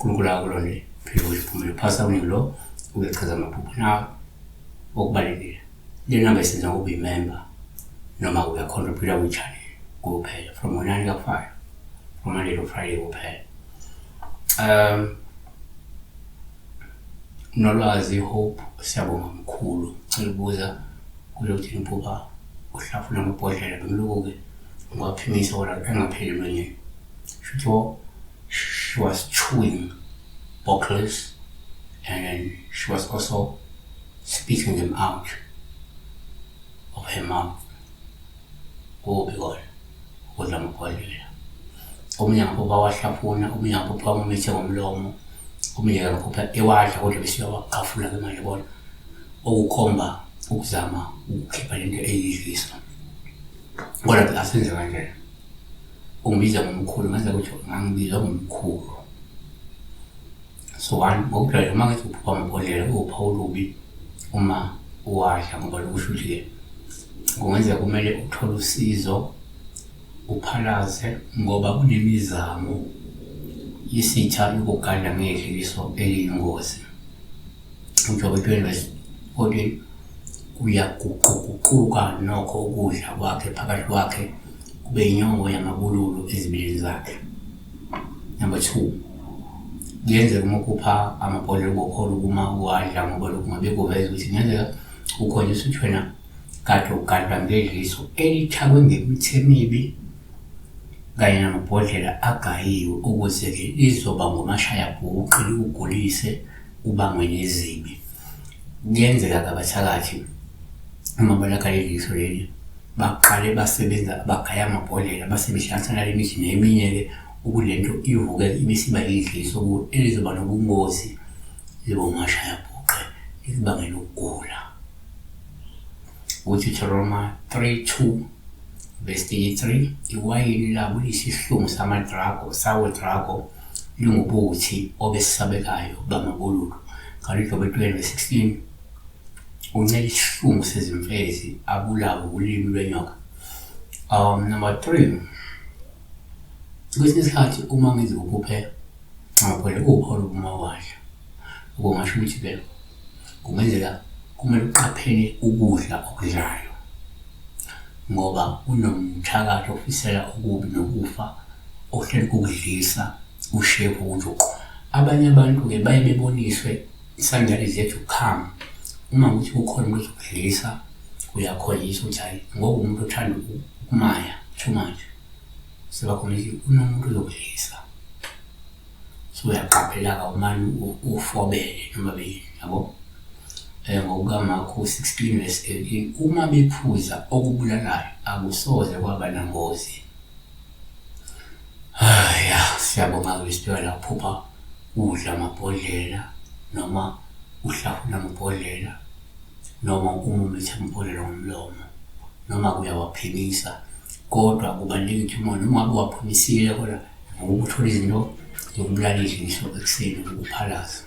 uNkulunkulu akulonde phela uphumele phasa kuningi lo uyachaza amaphupho na okubalulekile. Le namba isenza ngokuba imember noma uyacontributa kwi-channel kuphela from ngo-9 ka-5 from Monday to Friday kuphela. Nolwazi Hope, siyabonga mkhulu. Cela ukubuza kusho ukuthini ukuphupha uhlafuna amabhodlela bengilokhu-ke ngiwaphimisa kodwa engapheli emlonyeni. Shuthi she was chewing bottles and then she was also spitting them out of her mouth. Kubi kona ukudla amabhodlela. Omunye ngaphupha wahlafuna, omunye ngaphupha wamumithe ngomlomo, omunye ngaphupha ewadla kodwa bese uyawakhafula-ke manje bona okukhomba ukuzama ukukhipha lento eyidliso. Kodwa asenze kanjena. Ungibiza ngomkhulu ngenza ukuthi ngangibizwa ngomkhulu. So one, ngokujwayele uma ngithi uphupha amabhodlela uwuphawu olubi uma uwadla ngoba lokusho ukuthi-ke kungenzeka kumele uthole usizo uphalaze ngoba kunemizamo yesitha yokugada ngedliso eliyingozi. UJobe 20 verse 14 kuyaguquguquka nokho ukudla kwakhe phakathi kwakhe kube inyongo yamabululu ezibilini zakhe. Number 2, kuyenzeka uma uphupha amabhodlela ubokhona ukuma uwadla ngoba lokhu ngabe kuveza ukuthi kungenzeka ukhonjiswa ukuthi wena kade ugadwa ngedliso elithakwe ngemithi emibi kanye namabhodlela agayiwe ukuze-ke lizoba ngomashayabhuqe likugulise ubangwe nezibi. Kuyenzeka-ke abathakathi uma balakha leli liso leli baqale basebenza bagaya amabhodlela base behlanganisa nale mithi neminye-ke ukulento ivuke ibisiba yidliso kuwe elizoba nobungozi libe umashayabhuqe likubangela ukugula. UDeuteronomy 3:2 verse 33 iwayini labo liyisihlungu samadrago sawodrago lingubuthi obesabekayo bamabululu. Kanti uJobe 20 verse 16 uncela isihlungu sezimfezi abulawe ulimi lwenyoka. Number 3, kwesinye isikhathi uma ngenza uphuphe amabhodlela kuwuphawu lokuma wadla. Okungasho ukuthi-ke kungenzeka kumele uqaphele ukudla okudlayo ngoba kunomthakathi ofisela okubi nokufa ohleli kukudlisa ushevu ujuqu. Abanye abantu-ke baye beboniswe isandla is yet to come. Uma ukuthi kukhona umuntu ozokudlisa uyakholiswa ukuthi hhayi ngoba umuntu othanda ukumaya too much. Sebakhona ukuthi unomuntu ozokudlisa. So uyaqaphela-ke awumane ufobele noma beyini yabo. NgokukaMakho 16 verse 18 uma bephuza okubulalayo akusoze kwaba nangozi. Ya, siyabonga-ke besibheka la uphupha udla amabhodlela noma uhlafuna amabhodlela noma umumethe amabhodlela ngomlomo noma uyawaphimisa kodwa kubalulekile ukuthi uma noma ngabe uwaphimisile kodwa ngoba uthola izinto zokubulala idliso ekuseni ukuphalaza.